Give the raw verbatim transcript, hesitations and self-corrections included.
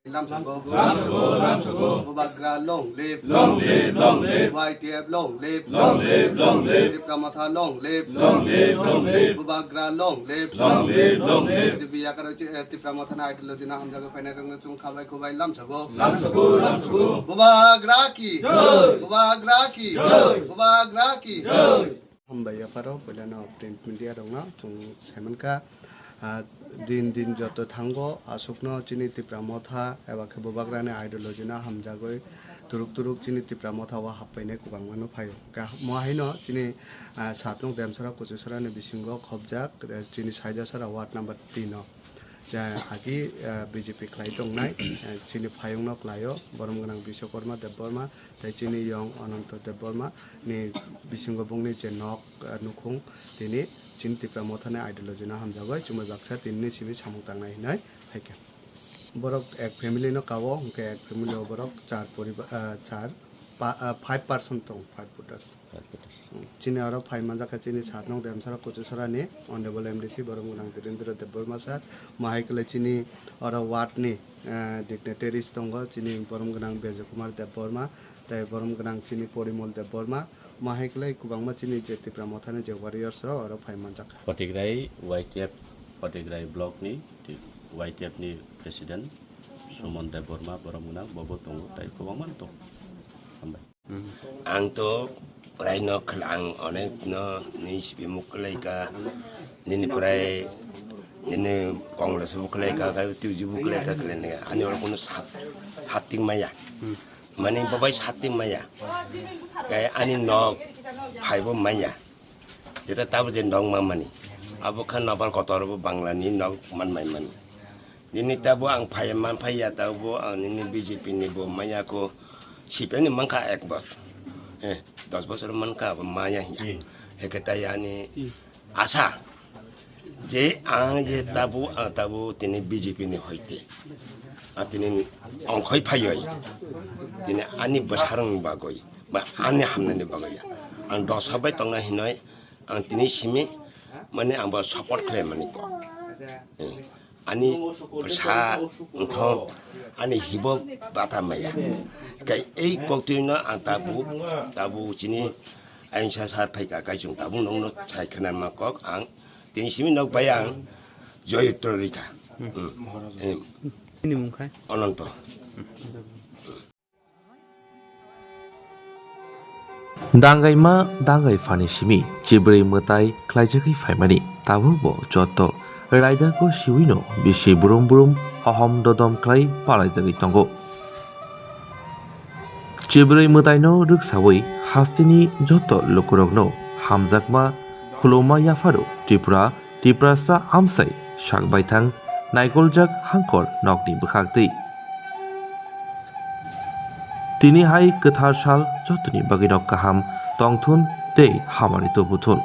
Lamsogo. Lamsogo, lamsogo. Bubagra long live. Long live, long live. Y T F long live. Long live, long live. Tipra Motha long live. Long live, long live. Bubagra long live. Long live, long live. B J P yakaro chi-, eh, Tipra Motha na ideology na hamjago phainai rokno chwng khabai khubai lamsogo. Lamsogo, lamsogo. Bubagra ki. Jai. Bubagra ki. Jai. Bubagra ki. Jai. Hambai yapharo puilano print media rokno chwng saimankha, ah, din din joto thango aswkno chini Tipra Motha eba khe Bubagrani ideology no hamjagwi turuk turuk chini Tipra Motha o happainai kwbangma no phaio. Ka-, mo haino chini, ah, satnung Demsora Kuchusora ni bisingo khobjak, eh, chini Saidasora ward number tin o. Je agi, eh, B J P khlai tongnai, eh, chini phayungno khlaio, borom gwnang Biswakarma Debbarma, tei chini yong Ananto Debbarma ni bisingo bongni je nok, eh, nukhung, tini chini Tipra Mothani ideology no hamjagwi chumui baksa tinini simi samung tangnai hinwi phaikha. Borok ek family no kao, hwnkhe ek family o borok char poriba-, eh, char pa-, eh, five person tong, five voters. Chini oro phai manjak kha chini satnung Demsora Kuchusora ni Honorable M D C borom gwnang Dhirendra Debbarma sir, mahai kwlai chini oro ward ni, eh, dignitaries tongo, chini borom gwnang Bejo Kumar Debbarma, tei borom gwnang chini Porimol Debbarma, mahai kwlai kwbangma chini je Tipra Mothani je warriors rok oro phai manjak kha. Patigrai Y T F, Patigrai block ni Y T F ni president Suman Debbarma borom gwnang bobo tongo, tei kwbangma tongo. Hambai. Ang to prai no khla-, ang onek no ni sipi muk kwlai ka, nini prai, nini Congress muk kwlai ka, ka tuju muk kwlai ka kwlai ne, ani oro kono sat, sat ting maya. Mani babai sat ting maya. Kaya ani nok phai bo maya. Jeta tabo je nok ma mani. Abo khan nopal kotor bo Bangla ni nok man mai mani. Nini tabo ang phai man phai ya tabo ang nini B J P ni bo maya ko sipeni mankha ek bosor. Eh, dos bosor mankha abo maya hiya. Hmm. Heke tai ani asa je ang je tabo, ang tabo tini B J P ni hoite. Ang tini ongkhoi phaioi. Tini ani bwsarang bagoi ba ani hamnani bagoi ya. Ang dosa bai tongna hinoi ang tini simi mane ang bo support khlai mani ko. Eh. Ani bwsa wngkha, ani hibo bata maya. Kai ei koktwino ang tabuk, tabuk chini ayungsa sar phaika kai chwng tabuk nongno sai khna ma kok ang tini simi nok bai ang joyutro rikha. Hmm. Hmm. Em. Nini mung khai? Ononto. Dangaima dangai phani simi chibrwi mwtai khlaijagwi phaimani, tabukbo joto raidako siwino bisi brum brum hohom dodom khlai palaijagwi tongo. Chibrwi mwtaino rwksawi hasteni joto lukurokno hamjakma khuluma yapharo Tripura Tiprasa amsai sak baithang naikoljak hangkor nokni bwkhaktwi. Tini hai kwthar sal jotoni bagwino kaham tongthun tei hamari tubuthun.